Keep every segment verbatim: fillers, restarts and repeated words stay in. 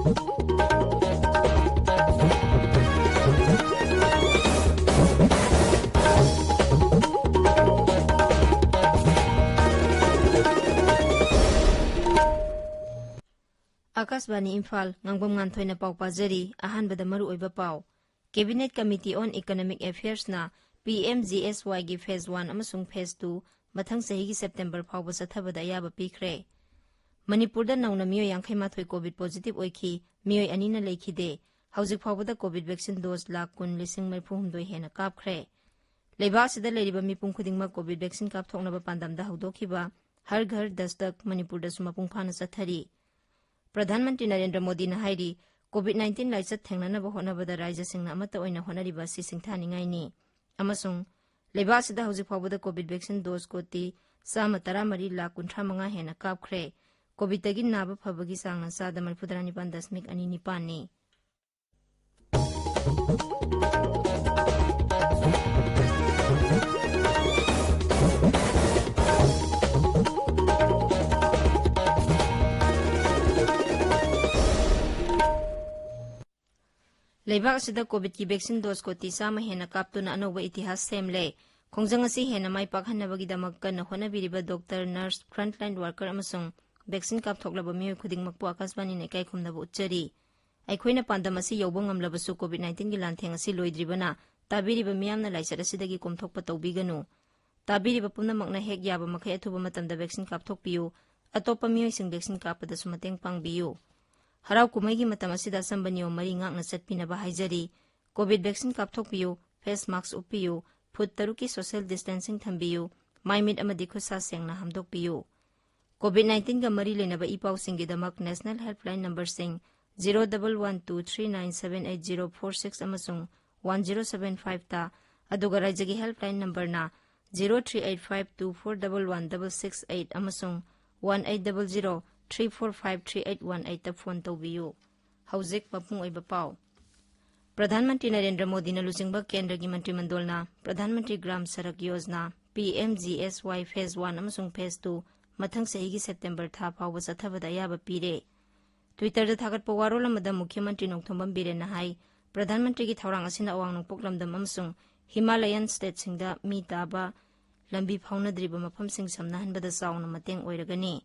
ꯑꯥꯀꯥꯁꯕꯥꯅꯤ ꯏꯝꯐꯥꯜ, ꯉꯥꯡꯕꯝ ꯉꯥꯟꯊꯣꯏꯅ ꯄꯥꯎ ꯄꯥꯖꯔꯤ꯫ ꯑꯍꯥꯟꯕꯗ ꯃꯔꯨꯑꯣꯏꯕ ꯄꯥꯎ꯫ Cabinet Committee on Economic Affairsꯅ P M G S Yꯒꯤ Phase One ꯑꯃꯁꯨꯡ Phase Two ꯃꯊꯪ ꯆꯍꯤꯒꯤ September ꯐꯥꯎꯕ ꯆꯠꯊꯕꯗ ꯑꯌꯥꯕ ꯄꯤꯈ꯭ꯔꯦ꯫ ꯃꯅꯤꯄꯨꯔꯗ ꯅꯧꯅ ꯃꯤꯑꯣꯏ ꯌꯥꯡꯈꯩ ꯃꯥꯊꯣꯏ COVID positive ꯑꯣꯏꯈꯤ, ꯃꯤꯑꯣꯏ ꯑꯅꯤꯅ ꯂꯩꯈꯤꯗꯦ꯫ ꯍꯧꯖꯤꯛ ꯐꯥꯎꯕꯗ COVID vaccine dose ꯂꯥꯈ ꯀꯨꯟ ꯂꯤꯁꯤꯡ ꯃꯔꯤꯐꯨ ꯍꯨꯝꯗꯣꯏ ꯍꯦꯟꯅ ꯀꯥꯞꯈ꯭ꯔꯦ꯫ ꯂꯩꯕꯥꯛ ꯑꯁꯤꯗ ꯂꯩꯔꯤꯕ ꯃꯤꯄꯨꯝ ꯈꯨꯗꯤꯡꯃꯛ COVID vaccine ꯀꯥꯞꯊꯣꯛꯅꯕ ꯄꯥꯟꯗꯝꯗ ꯍꯧꯗꯣꯛꯈꯤꯕ ꯍꯔ ꯘꯔ ꯗꯁꯇꯛ ꯃꯅꯤꯄꯨꯔꯗꯁꯨ ꯃꯄꯨꯡ ꯐꯥꯅ ꯆꯠꯊꯔꯤ꯫ ꯄ꯭ꯔꯙꯥꯟ ꯃꯟꯇ꯭ꯔꯤ ꯅꯔꯦꯟꯗ꯭ꯔ ꯃꯣꯗꯤꯅ ꯍꯥꯏꯔꯤ, COVID nineteen ꯂꯥꯏꯆꯠ ꯊꯦꯡꯅꯅꯕ ꯍꯣꯠꯅꯕꯗ ꯔꯥꯖ꯭ꯌꯁꯤꯡꯅ ꯑꯃꯠꯇ ꯑꯣꯏꯅ ꯍꯣꯠꯅꯔꯤꯕ ꯑꯁꯤ ꯁꯤꯡꯊꯥꯅꯤꯡꯉꯥꯏꯅꯤ꯫ ꯑꯃꯁꯨꯡ ꯂꯩꯕꯥꯛ ꯑꯁꯤꯗ ꯍꯧꯖꯤꯛ ꯐꯥꯎꯕꯗ COVID vaccine dose ꯀꯣꯇꯤ ꯆꯥꯝꯃ ꯇꯔꯥꯃꯔꯤ ꯂꯥꯈ ꯀꯨꯟꯊ꯭ꯔꯥ ꯃꯉꯥ ꯍꯦꯟꯅ ꯀꯥꯞꯈ꯭ꯔꯦ꯫ COVIDꯇꯒꯤ ꯅꯥꯕ ꯐꯕꯒꯤ ꯆꯥꯡꯅ ꯆꯥꯗ ꯃꯔꯤꯐꯨ ꯇꯔꯥ ꯅꯤꯄꯥꯟ ꯗꯁꯃꯤꯛ ꯑꯅꯤ ꯅꯤꯄꯥꯟꯅꯤ꯫ ꯂꯩꯕꯥꯛ ꯑꯁꯤꯗ COVIDꯀꯤ vaccine dose ꯀꯣꯇꯤ ꯆꯥꯝꯃ ꯍꯦꯟꯅ ꯀꯥꯞꯇꯨꯅ ꯑꯅꯧꯕ ꯏꯇꯤꯍꯥꯁ ꯁꯦꯝꯂꯦ꯫ ꯈꯣꯡꯖꯪ ꯑꯁꯤ ꯍꯦꯟꯅ ꯃꯥꯏ ꯄꯥꯛꯍꯟꯅꯕꯒꯤꯗꯃꯛ ꯀꯟꯅ ꯍꯣꯠꯅꯕꯤꯔꯤꯕ doctor, nurse, frontline worker ꯑꯃꯁꯨꯡ vaccine ꯀꯥꯞꯊꯣꯛꯂꯕ ꯃꯤꯑꯣꯏ ꯈꯨꯗꯤꯡꯃꯛꯄꯨ ꯑꯥꯀꯥꯁꯕꯥꯅꯤꯅ ꯏꯀꯥꯏ ꯈꯨꯝꯅꯕ ꯎꯠꯆꯔꯤ꯫ ꯑꯩꯈꯣꯏꯅ ꯄꯥꯟꯗꯝ ꯑꯁꯤ ꯌꯧꯕ ꯉꯝꯂꯕꯁꯨ COVID nineteenꯒꯤ ꯂꯥꯟꯊꯦꯡ ꯑꯁꯤ ꯂꯣꯏꯗ꯭ꯔꯤꯕꯅ ꯇꯥꯕꯤꯔꯤꯕ ꯃꯤꯌꯥꯝꯅ ꯂꯥꯏꯆꯠ ꯑꯁꯤꯗꯒꯤ ꯀꯣꯝꯊꯣꯛꯄ ꯇꯧꯕꯤꯒꯅꯨ꯫ ꯇꯥꯕꯤꯔꯤꯕ ꯄꯨꯝꯅꯃꯛꯅ ꯍꯦꯛ ꯌꯥꯕ ꯃꯈꯩ ꯑꯊꯨꯕ ꯃꯇꯝꯗ vaccine ꯀꯥꯞꯊꯣꯛꯄꯤꯌꯨ꯫ ꯑꯇꯣꯞꯄ ꯃꯤꯑꯣꯏꯁꯤꯡ vaccine ꯀꯥꯞꯄꯗꯁꯨ ꯃꯇꯦꯡ ꯄꯥꯡꯕꯤꯌꯨ꯫ ꯍꯔꯥꯎ ꯀꯨꯝꯍꯩꯒꯤ ꯃꯇꯝ ꯑꯁꯤꯗ ꯑꯆꯝꯕ ꯅꯤꯌꯣꯝ ꯃꯔꯤ ꯉꯥꯛꯅ ꯆꯠꯄꯤꯅꯕ ꯍꯥꯏꯖꯔꯤ꯫ COVID vaccine ꯀꯥꯞꯊꯣꯛꯄꯤꯌꯨ, face mask ꯎꯞꯄꯤꯌꯨ, ꯐꯨꯠ ꯇꯔꯨꯛꯀꯤ social distancing ꯊꯝꯕꯤꯌꯨ, ꯃꯥꯏ ꯃꯤꯠ ꯑꯃꯗꯤ ꯈꯨꯠ ꯁꯥ ꯁꯦꯡꯅ ꯍꯥꯝꯗꯣꯛꯄꯤꯌꯨ꯫ COVID nineteenꯒ ꯃꯔꯤ ꯂꯩꯅꯕ E ꯄꯥꯎꯁꯤꯡꯒꯤꯗꯃꯛ national helpline numberꯁꯤꯡ zero double one two three nine seven eight zero four six ꯑꯃꯁꯨꯡ one zero seven fiveꯇ, ꯑꯗꯨꯒ ꯔꯥꯖ꯭ꯌꯒꯤ helpline numberꯅ zero three eight five two four double one double six eight ꯑꯃꯁꯨꯡ one eight double zero three four five three eight one eightꯇ phone ꯇꯧꯕꯤꯌꯨ꯫ ꯍꯧꯖꯤꯛ ꯃꯄꯨꯡ ꯑꯣꯏꯕ ꯄꯥꯎ꯫ ꯄ꯭ꯔꯙꯥꯟ ꯃꯟꯇ꯭ꯔꯤ ꯅꯔꯦꯟꯗ꯭ꯔ ꯃꯣꯗꯤꯅ ꯂꯨꯆꯤꯡꯕ ꯀꯦꯟꯗ꯭ꯔꯒꯤ ꯃꯟꯇ꯭ꯔꯤ ꯃꯟꯗꯣꯜꯅ Pradhan Mantri Gram Sadak Yojana, P M G S Y Phase One ꯑꯃꯁꯨꯡ Phase Two ꯃꯊꯪ ꯆꯍꯤꯒꯤ September ꯊꯥ ꯐꯥꯎꯕ ꯆꯠꯊꯕꯗ ꯑꯌꯥꯕ ꯄꯤꯔꯦ꯫ Twitter-ꯗ ꯊꯥꯒꯠꯄ ꯋꯥꯔꯣꯜ ꯑꯃꯗ ꯃꯨꯈ꯭ꯌ ꯃꯟꯇ꯭ꯔꯤ ꯅꯣꯡꯊꯣꯝꯕꯝ ꯕꯤꯔꯦꯟꯅ ꯍꯥꯏ, ꯄ꯭ꯔꯙꯥꯟ ꯃꯟꯇ꯭ꯔꯤꯒꯤ ꯊꯧꯔꯥꯡ ꯑꯁꯤꯅ ꯑꯋꯥꯡ ꯅꯣꯡꯄꯣꯛ ꯂꯝꯗꯝ ꯑꯃꯁꯨꯡ ꯍꯤꯃꯥꯂꯌꯟ ꯁ꯭ꯇꯦꯠꯁꯤꯡꯗ ꯃꯤ ꯇꯥꯕ ꯂꯝꯕꯤ ꯐꯥꯎꯅꯗ꯭ꯔꯤꯕ ꯃꯐꯝꯁꯤꯡ ꯁꯝꯅꯍꯟꯕꯗ ꯆꯥꯎꯅ ꯃꯇꯦꯡ ꯑꯣꯏꯔꯒꯅꯤ꯫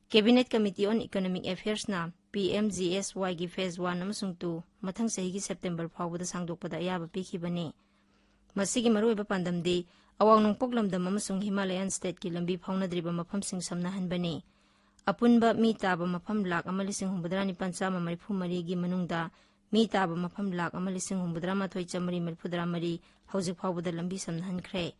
Cabinet Committee on Economic Affairs-ꯅ P M G S Y-ꯒꯤ phase one ꯑꯃꯁꯨꯡ two ꯃꯊꯪ ꯆꯍꯤꯒꯤ September ꯐꯥꯎꯕꯗ ꯁꯥꯡꯗꯣꯛꯄꯗ ꯑꯌꯥꯕ ꯄꯤꯈꯤꯕꯅꯤ꯫ ꯃꯁꯤꯒꯤ ꯃꯔꯨꯑꯣꯏꯕ ꯄꯥꯟꯗꯝꯗꯤ ꯑꯋꯥꯡ ꯅꯣꯡꯄꯣꯛ ꯂꯝꯗꯝ ꯑꯃꯁꯨꯡ ꯍꯤꯃꯥꯂꯌꯟ ꯁ꯭ꯇꯦꯠꯀꯤ ꯂꯝꯕꯤ ꯐꯥꯎꯅꯗ꯭ꯔꯤꯕ ꯃꯐꯝꯁꯤꯡ ꯁꯝꯅꯍꯟꯕꯅꯤ꯫ ꯑꯄꯨꯟꯕ ꯃꯤ ꯇꯥꯕ ꯃꯐꯝ ꯂꯥꯈ ꯑꯃ ꯂꯤꯁꯤꯡ ꯍꯨꯝꯐꯨꯇꯔꯥ ꯅꯤꯄꯥꯟ ꯆꯥꯝꯃ ꯃꯔꯤꯐꯨ ꯃꯔꯤꯒꯤ ꯃꯅꯨꯡꯗ ꯃꯤ ꯇꯥꯕ ꯃꯐꯝ ꯂꯥꯈ ꯑꯃ ꯂꯤꯁꯤꯡ ꯍꯨꯝꯐꯨꯇꯔꯥ ꯃꯥꯊꯣꯏ ꯆꯥꯝꯃꯔꯤ ꯃꯔꯤꯐꯨꯇꯔꯥ ꯃꯔꯤ ꯍꯧꯖꯤꯛ ꯐꯥꯎꯕꯗ ꯂꯝꯕꯤ ꯁꯝꯅꯍꯟꯈ꯭ꯔꯦ꯫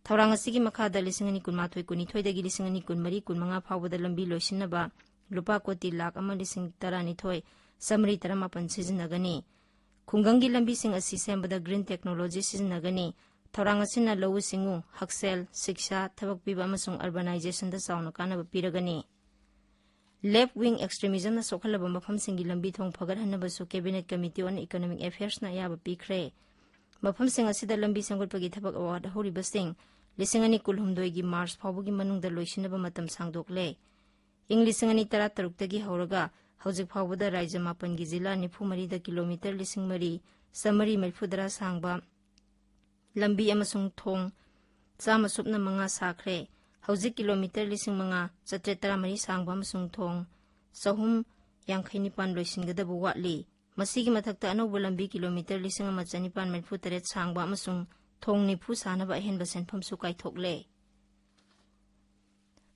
ꯊꯧꯔꯥꯡ ꯑꯁꯤꯒꯤ ꯃꯈꯥꯗ ꯂꯤꯁꯤꯡ ꯑꯅꯤ ꯀꯨꯟꯃꯥꯊꯣꯏ ꯀꯨꯟꯅꯤꯊꯣꯏꯗꯒꯤ ꯂꯤꯁꯤꯡ ꯑꯅꯤ ꯀꯨꯟꯃꯔꯤ ꯀꯨꯟꯃꯉꯥ ꯐꯥꯎꯕꯗ ꯂꯝꯕꯤ ꯂꯣꯏꯁꯤꯟꯅꯕ ꯂꯨꯄꯥ ꯀꯣꯇꯤ ꯂꯥꯈ ꯑꯃ ꯂꯤꯁꯤꯡ ꯇꯔꯥꯅꯤꯊꯣꯏ ꯆꯥꯝꯃꯔꯤ ꯇꯔꯥꯃꯥꯄꯟ ꯁꯤꯖꯤꯟꯅꯒꯅꯤ꯫ ꯈꯨꯡꯒꯪꯒꯤ ꯂꯝꯕꯤꯁꯤꯡ ꯑꯁꯤ ꯁꯦꯝꯕꯗ green technology ꯁꯤꯖꯤꯟꯅꯒꯅꯤ꯫ ꯊꯧꯔꯥꯡ ꯑꯁꯤꯅ ꯂꯧꯎ ꯁꯤꯡꯎ, ꯍꯛꯁꯦꯜ, ꯁꯤꯛꯁꯥ, ꯊꯕꯛ ꯄꯤꯕ ꯑꯃꯁꯨꯡ urbanization-ꯗ ꯆꯥꯎꯅ ꯀꯥꯟꯅꯕ ꯄꯤꯔꯒꯅꯤ꯫ Left wing extremism-ꯅ ꯁꯣꯛꯍꯜꯂꯕ ꯃꯐꯝꯁꯤꯡꯒꯤ ꯂꯝꯕꯤ ꯊꯣꯡ ꯐꯒꯠꯍꯟꯅꯕꯁꯨ Cabinet Committee on Economic Affairs-ꯅ ꯑꯌꯥꯕ ꯄꯤꯈ꯭ꯔꯦ꯫ ꯃꯐꯝꯁꯤꯡ ꯑꯁꯤꯗ ꯂꯝꯕꯤ ꯁꯦꯝꯒꯠꯄꯒꯤ ꯊꯕꯛ ꯋꯥꯠꯍꯧꯔꯤꯕꯁꯤꯡ ꯂꯤꯁꯤꯡ ꯑꯅꯤ ꯀꯨꯟꯍꯨꯝꯗꯣꯏꯒꯤ March ꯐꯥꯎꯕꯒꯤ ꯃꯅꯨꯡꯗ ꯂꯣꯏꯁꯤꯟꯅꯕ ꯃꯇꯝ ꯁꯥꯡꯗꯣꯛꯂꯦ꯫ ꯏꯪ ꯂꯤꯁꯤꯡ ꯑꯅꯤ ꯇꯔꯥꯇꯔꯨꯛꯇꯒꯤ ꯍꯧꯔꯒ ꯍꯧꯖꯤꯛ ꯐꯥꯎꯕꯗ ꯔꯥꯖ꯭ꯌ ꯃꯥꯄꯟꯒꯤ ꯖꯤꯂꯥ ꯅꯤꯐꯨ ꯃꯔꯤꯗ ꯀꯤꯂꯣꯃꯤꯇꯔ ꯂꯤꯁꯤꯡ ꯃꯔꯤ ꯆꯥꯝꯃꯔꯤ ꯃꯔꯤꯐꯨꯇꯔꯥ ꯁꯥꯡꯕ ꯂꯝꯕꯤ ꯑꯃꯁꯨꯡ ꯊꯣꯡ ꯆꯥꯝꯃ ꯁꯨꯞꯅ ꯃꯉꯥ ꯁꯥꯈ꯭ꯔꯦ꯫ ꯍꯧꯖꯤꯛ ꯀꯤꯂꯣꯃꯤꯇꯔ ꯂꯤꯁꯤꯡ ꯃꯉꯥ ꯆꯥꯇ꯭ꯔꯦꯠ ꯇꯔꯥꯃꯔꯤ ꯁꯥꯡꯕ ꯑꯃꯁꯨꯡ ꯊꯣꯡ ꯆꯍꯨꯝ ꯌꯥꯡꯈꯩ ꯅꯤꯄꯥꯟ ꯂꯣꯏꯁꯤꯟꯒꯗꯕ ꯋꯥꯠꯂꯤ꯫ ꯃꯁꯤꯒꯤ ꯃꯊꯛꯇ ꯑꯅꯧꯕ ꯂꯝꯕꯤ ꯀꯤꯂꯣꯃꯤꯇꯔ ꯂꯤꯁꯤꯡ ꯑꯃ ꯆꯅꯤꯄꯥꯟ ꯃꯔꯤꯐꯨ ꯇꯔꯦꯠ ꯁꯥꯡꯕ ꯑꯃꯁꯨꯡ ꯊꯣꯡ ꯅꯤꯐꯨ ꯁꯥꯅꯕ ꯑꯍꯦꯟꯕ ꯁꯦꯟꯐꯝꯁꯨ ꯀꯥꯏꯊꯣꯛꯂꯦ꯫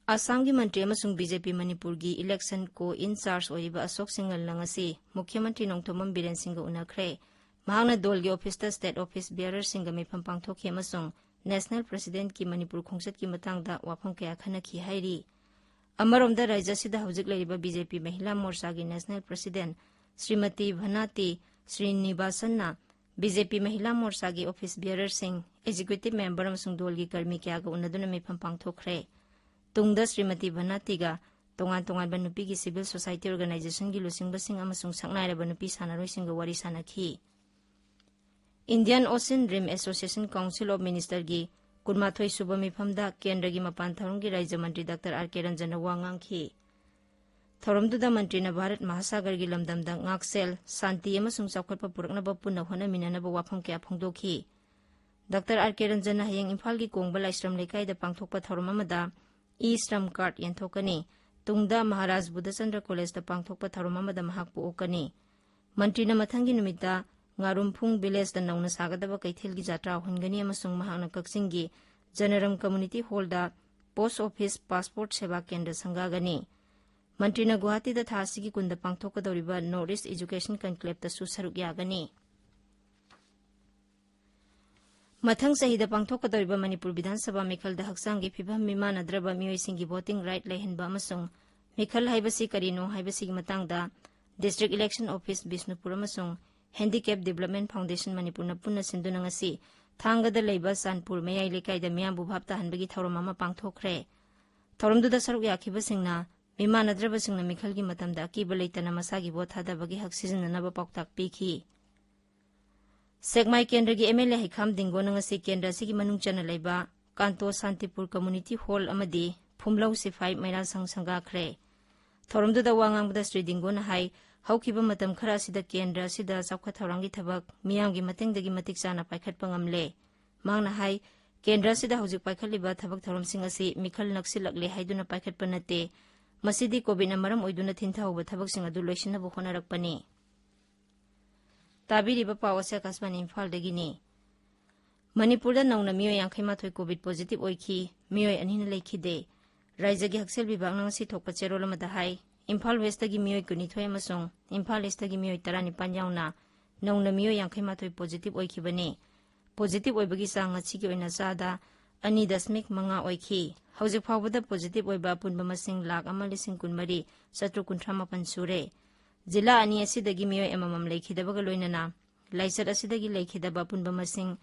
ꯑꯁꯥꯝꯒꯤ ꯃꯟꯇ꯭ꯔꯤ ꯑꯃꯁꯨꯡ ꯕꯤ ꯖꯦ ꯄꯤ ꯃꯅꯤꯄꯨꯔꯒꯤ election co-in-charge ꯑꯣꯏꯔꯤꯕ ꯑꯁꯣꯛ ꯁꯤꯡꯉꯜꯅ ꯉꯁꯤ ꯃꯨꯈ꯭ꯌ ꯃꯟꯇ꯭ꯔꯤ ꯅꯣꯡꯊꯣꯝꯕꯝ ꯕꯤꯔꯦꯟ ꯁꯤꯡꯒ ꯎꯅꯈ꯭ꯔꯦ꯫ ꯃꯍꯥꯛꯅ ꯗꯣꯜꯒꯤ office-ꯇ state office bearer-ꯁꯤꯡꯒ ꯃꯤꯐꯝ ꯄꯥꯡꯊꯣꯛꯈꯤ ꯑꯃꯁꯨꯡ national president-ꯀꯤ ꯃꯅꯤꯄꯨꯔ ꯈꯣꯡꯆꯠꯀꯤ ꯃꯇꯥꯡꯗ ꯋꯥꯐꯝ ꯀꯌꯥ ꯈꯟꯅꯈꯤ ꯍꯥꯏꯔꯤ꯫ ꯑꯃꯔꯣꯝꯗ ꯔꯥꯖ꯭ꯌ ꯑꯁꯤꯗ ꯍꯧꯖꯤꯛ ꯂꯩꯔꯤꯕ ꯕꯤ ꯖꯦ ꯄꯤ ꯃꯍꯤꯂꯥ ꯃꯣꯔꯆꯥꯒꯤ national president Shrimati ꯚꯅꯥꯇꯤ ꯁ꯭ꯔꯤꯅꯤꯕꯥꯁꯟꯅ B J ꯄꯤ ꯃꯍꯤꯂꯥ ꯃꯣꯔꯆꯥꯒꯤ office bearer-ꯁꯤꯡ, executive member ꯑꯃꯁꯨꯡ ꯗꯣꯜꯒꯤ ꯀꯔꯃꯤ ꯀꯌꯥꯒ ꯎꯅꯗꯨꯅ ꯃꯤꯐꯝ ꯄꯥꯡꯊꯣꯛꯈ꯭ꯔꯦ꯫ ꯇꯨꯡꯗ ꯁ꯭ꯔꯤꯃꯇꯤ ꯚꯅꯥꯇꯤꯒ ꯇꯣꯉꯥꯟ ꯇꯣꯉꯥꯟꯕ ꯅꯨꯄꯤꯒꯤ civil society organization-ꯒꯤ ꯂꯨꯆꯤꯡꯕꯁꯤꯡ ꯑꯃꯁꯨꯡ ꯁꯛꯅꯥꯏꯔꯕ ꯅꯨꯄꯤ ꯁꯥꯟꯅꯔꯣꯏꯁꯤꯡꯒ ꯋꯥꯔꯤ ꯁꯥꯟꯅꯈꯤ꯫ Indian Ocean Rim Association Council of Minister-ꯒꯤ ꯀꯨꯟꯃꯥꯊꯣꯏ ꯁꯨꯕ ꯃꯤꯐꯝꯗ ꯀꯦꯟꯗ꯭ꯔꯒꯤ ꯃꯄꯥꯟ ꯊꯧꯔꯝꯒꯤ ꯔꯥꯖ꯭ꯌ ꯃꯟꯇ꯭ꯔꯤ ꯗꯥꯛꯇꯔ ꯑꯥꯔ ꯀꯦ ꯔꯟꯖꯟꯅ ꯋꯥ ꯉꯥꯡꯈꯤ꯫ ꯊꯧꯔꯝꯗꯨꯗ ꯃꯟꯇ꯭ꯔꯤꯅ ꯚꯥꯔꯠ ꯃꯍꯥꯁꯥꯒꯔꯒꯤ ꯂꯝꯗꯝꯗ ꯉꯥꯛꯁꯦꯜ, ꯁꯥꯟꯇꯤ ꯑꯃꯁꯨꯡ ꯆꯥꯎꯈꯠꯄ ꯄꯨꯔꯛꯅꯕ ꯄꯨꯟꯅ ꯍꯣꯠꯅꯃꯤꯟꯅꯅꯕ ꯋꯥꯐꯝ ꯀꯌꯥ ꯐꯣꯡꯗꯣꯛꯈꯤ꯫ ꯗꯥꯛꯇꯔ ꯑꯥꯔ ꯀꯦ ꯔꯟꯖꯟꯅ ꯍꯌꯦꯡ ꯏꯝꯐꯥꯜꯒꯤ ꯀꯣꯡꯕ ꯂꯥꯏꯁ꯭ꯔꯝ ꯂꯩꯀꯥꯏꯗ ꯄꯥꯡꯊꯣꯛꯄ ꯊꯧꯔꯝ ꯑꯃꯗ ꯏ ꯁ꯭ꯔꯝ ꯀꯥꯔꯗ ꯌꯦꯟꯊꯣꯛꯀꯅꯤ꯫ ꯇꯨꯡꯗ ꯃꯍꯥꯔꯥꯖ ꯕꯨꯙꯆꯟꯗ꯭ꯔ ꯀꯣꯂꯦꯖꯇ ꯄꯥꯡꯊꯣꯛꯄ ꯊꯧꯔꯝ ꯑꯃꯗ ꯃꯍꯥꯛꯄꯨ ꯑꯣꯛꯀꯅꯤ꯫ ꯃꯟꯇ꯭ꯔꯤꯅ ꯃꯊꯪꯒꯤ ꯅꯨꯃꯤꯠꯇ ꯉꯥꯔꯨꯝꯐꯨꯡ ꯚꯤꯂꯦꯖꯇ ꯅꯧꯅ ꯁꯥꯒꯗꯕ ꯀꯩꯊꯦꯜꯒꯤ ꯖꯥꯇ꯭ꯔꯥ ꯍꯧꯍꯟꯒꯅꯤ ꯑꯃꯁꯨꯡ ꯃꯍꯥꯛꯅ ꯀꯛꯆꯤꯡꯒꯤ ꯖꯅꯔꯝ ꯀꯝꯃ꯭ꯌꯨꯅꯤꯇꯤ ꯍꯣꯜꯗ ꯄꯣꯁ ꯑꯣꯐꯤꯁ ꯄꯥꯁꯄꯣꯔꯠ ꯁꯦꯕꯥ ꯀꯦꯟꯗ꯭ꯔ ꯁꯪꯒꯥꯒꯅꯤ꯫ ꯃꯟꯇ꯭ꯔꯤꯅ ꯒꯨꯋꯥꯍꯥꯇꯤꯗ ꯊꯥ ꯑꯁꯤꯒꯤ ꯀꯨꯟꯗ ꯄꯥꯡꯊꯣꯛꯀꯗꯧꯔꯤꯕ ꯅꯣꯔꯠ ꯏꯁ ꯏꯖꯨꯀꯦꯁꯟ ꯀꯟꯀ꯭ꯂꯦꯕꯇꯁꯨ ꯁꯔꯨꯛ ꯌꯥꯒꯅꯤ꯫ ꯃꯊꯪ ꯆꯍꯤꯗ ꯄꯥꯡꯊꯣꯛꯀꯗꯧꯔꯤꯕ ꯃꯅꯤꯄꯨꯔ ꯕꯤꯙꯥꯟ ꯁꯚꯥ ꯃꯤꯈꯜꯗ ꯍꯛꯆꯥꯡꯒꯤ ꯐꯤꯕꯝ ꯃꯤꯃꯥꯟꯅꯗ꯭ꯔꯕ ꯃꯤꯑꯣꯏꯁꯤꯡꯒꯤ ꯚꯣꯇꯤꯡ ꯔꯥꯏꯠ ꯂꯩꯍꯟꯕ ꯑꯃꯁꯨꯡ ꯃꯤꯈꯜ ꯍꯥꯏꯕꯁꯤ ꯀꯔꯤꯅꯣ ꯍꯥꯏꯕꯁꯤꯒꯤ ꯃꯇꯥꯡꯗ ꯗꯤꯁꯇ꯭ꯔꯤꯛ ꯏꯂꯦꯛꯁꯟ ꯑꯣꯐꯤꯁ ꯕꯤꯁꯅꯨꯄꯨꯔ ꯑꯃꯁꯨꯡ ꯍꯦꯟꯗꯤꯀꯦꯞ ꯗꯤꯕꯂꯞꯃꯦꯟ ꯐꯥꯎꯟꯗꯦꯁꯟ ꯃꯅꯤꯄꯨꯔꯅ ꯄꯨꯟꯅ ꯁꯤꯟꯗꯨꯅ ꯉꯁꯤ ꯊꯥꯡꯒꯗ ꯂꯩꯕ ꯆꯥꯟꯄꯨꯔ ꯃꯌꯥꯏ ꯂꯩꯀꯥꯏꯗ ꯃꯤꯌꯥꯝꯕꯨ ꯚꯥꯞ ꯇꯥꯍꯟꯕꯒꯤ ꯊꯧꯔꯝ ꯑꯃ ꯄꯥꯡꯊꯣꯛꯈ꯭ꯔꯦ꯫ ꯊꯧꯔꯝꯗꯨꯗ ꯁꯔꯨꯛ ꯌꯥꯈꯤꯕꯁꯤꯡꯅ ꯃꯤꯃꯥꯟꯅꯗ꯭ꯔꯕꯁꯤꯡꯅ ꯃꯤꯈꯜꯒꯤ ꯃꯇꯝꯗ ꯑꯀꯤꯕ ꯂꯩꯇꯅ ꯃꯁꯥꯒꯤ ꯚꯣꯠ ꯊꯥꯗꯕꯒꯤ ꯍꯛ ꯁꯤꯖꯤꯟꯅꯅꯕ ꯄꯥꯎꯇꯥꯛ ꯄꯤꯈꯤ꯫ ꯁꯦꯛꯃꯥꯏ ꯀꯦꯟꯗ꯭ꯔꯒꯤ ꯑꯦꯝ ꯑꯦꯜ ꯑꯦ ꯍꯩꯈꯥꯝ ꯗꯤꯡꯒꯣꯅ ꯉꯁꯤ ꯀꯦꯟꯗ꯭ꯔ ꯑꯁꯤꯒꯤ ꯃꯅꯨꯡ ꯆꯟꯅ ꯂꯩꯕ ꯀꯥꯟꯇꯣ ꯁꯥꯟꯇꯤꯄꯨꯔ ꯀꯝꯃ꯭ꯌꯨꯅꯤꯇꯤ ꯍꯣꯜ ꯑꯃꯗꯤ ꯐꯨꯝꯂꯧ ꯁꯤꯐꯥꯏ ꯃꯩꯔꯥ ꯁꯪ ꯁꯪꯒꯥꯈ꯭ꯔꯦ꯫ ꯊꯧꯔꯝꯗꯨꯗ ꯋꯥ ꯉꯥꯡꯕꯗ ꯁ꯭ꯔꯤ ꯗꯤꯡꯒꯣꯅ ꯍꯥꯏ, ꯍꯧꯈꯤꯕ ꯃꯇꯝ ꯈꯔ ꯑꯁꯤꯗ ꯀꯦꯟꯗ꯭ꯔ ꯑꯁꯤꯗ ꯆꯥꯎꯈꯠ ꯊꯧꯔꯥꯡꯒꯤ ꯊꯕꯛ ꯃꯤꯌꯥꯝꯒꯤ ꯃꯇꯦꯡꯗꯒꯤ ꯃꯇꯤꯛ ꯆꯥꯅ ꯄꯥꯏꯈꯠꯄ ꯉꯝꯂꯦ꯫ ꯃꯍꯥꯛꯅ ꯍꯥꯏ, ꯀꯦꯟꯗ꯭ꯔ ꯑꯁꯤꯗ ꯍꯧꯖꯤꯛ ꯄꯥꯏꯈꯠꯂꯤꯕ ꯊꯕꯛ ꯊꯧꯔꯝꯁꯤꯡ ꯑꯁꯤ ꯃꯤꯈꯜ ꯅꯛꯁꯤꯜꯂꯛꯂꯦ ꯍꯥꯏꯗꯨꯅ ꯄꯥꯏꯈꯠꯄ ꯅꯠꯇꯦ꯫ ꯃꯁꯤꯗꯤ ꯀꯣꯚꯤꯗꯅ ꯃꯔꯝ ꯑꯣꯏꯗꯨꯅ ꯊꯤꯟꯊꯍꯧꯕ ꯊꯕꯛꯁꯤꯡ ꯑꯗꯨ ꯂꯣꯏꯁꯤꯟꯅꯕ ꯍꯣꯠꯅꯔꯛꯄꯅꯤ꯫ ꯇꯥꯕꯤꯔꯤꯕ ꯄꯥꯎ ꯑꯁꯤ ꯑꯀꯥꯁꯕꯥꯅꯤ ꯏꯝꯐꯥꯜꯗꯒꯤꯅꯤ꯫ ꯃꯅꯤꯄꯨꯔꯗ ꯅꯧꯅ ꯃꯤꯑꯣꯏ ꯌꯥꯡꯈꯩ ꯃꯥꯊꯣꯏ ꯀꯣꯚꯤꯗ ꯄꯣꯖꯤꯇꯤꯚ ꯑꯣꯏꯈꯤ, ꯃꯤꯑꯣꯏ ꯑꯅꯤꯅ ꯂꯩꯈꯤꯗꯦ꯫ ꯔꯥꯏꯖ꯭ꯌꯒꯤ ꯍꯛꯁꯦꯜ ꯕꯤꯚꯥꯒꯅ ꯉꯁꯤ ꯊꯣꯛꯄ ꯆꯦꯔꯣꯜ ꯑꯃꯗ ꯍꯥꯏ, ꯏꯝꯐꯥꯜ ꯋꯦꯁꯇꯒꯤ ꯃꯤꯑꯣꯏ ꯀꯨꯟꯅꯤꯊꯣꯏ ꯑꯃꯁꯨꯡ ꯏꯝꯐꯥꯜ ꯏꯁꯇꯒꯤ ꯃꯤꯑꯣꯏ ꯇꯔꯥꯅꯤꯄꯥꯟ ꯌꯥꯎꯅ ꯅꯧꯅ ꯃꯤꯑꯣꯏ ꯌꯥꯡꯈꯩ ꯃꯥꯊꯣꯏ ꯄꯣꯖꯤꯇꯤꯚ ꯑꯣꯏꯈꯤꯕꯅꯤ꯫ ꯄꯣꯖꯤꯇꯤꯚ ꯑꯣꯏꯕꯒꯤ ꯆꯥꯡ ꯉꯁꯤꯒꯤ ꯑꯣꯏꯅ ꯆꯥꯗ ꯑꯅꯤ ꯗꯁꯃꯤꯛ ꯃꯉꯥ ꯑꯣꯏꯈꯤ꯫ ꯍꯧꯖꯤꯛ ꯐꯥꯎꯕꯗ ꯄꯣꯖꯤꯇꯤꯚ ꯑꯣꯏꯕ ꯑꯄꯨꯟꯕ ꯃꯁꯤꯡ ꯂꯥꯈ ꯑꯃ ꯂꯤꯁꯤꯡ ꯀꯨꯟꯃꯔꯤ ꯆꯥꯇ꯭ꯔꯨꯛ ꯀꯨꯟꯊ꯭ꯔꯥ ꯃꯥꯄꯟ ꯁꯨꯔꯦ꯫ ꯖꯤꯂꯥ ꯑꯅꯤ ꯑꯁꯤꯗꯒꯤ ꯃꯤꯑꯣꯏ ꯑꯃꯃꯝ ꯂꯩꯈꯤꯗꯕꯒ ꯂꯣꯏꯅꯅ ꯂꯥꯏꯆꯠ ꯑꯁꯤꯗꯒꯤ ꯂꯩꯈꯤꯗꯕ ꯑꯄꯨꯟꯕ ꯃꯁꯤꯡ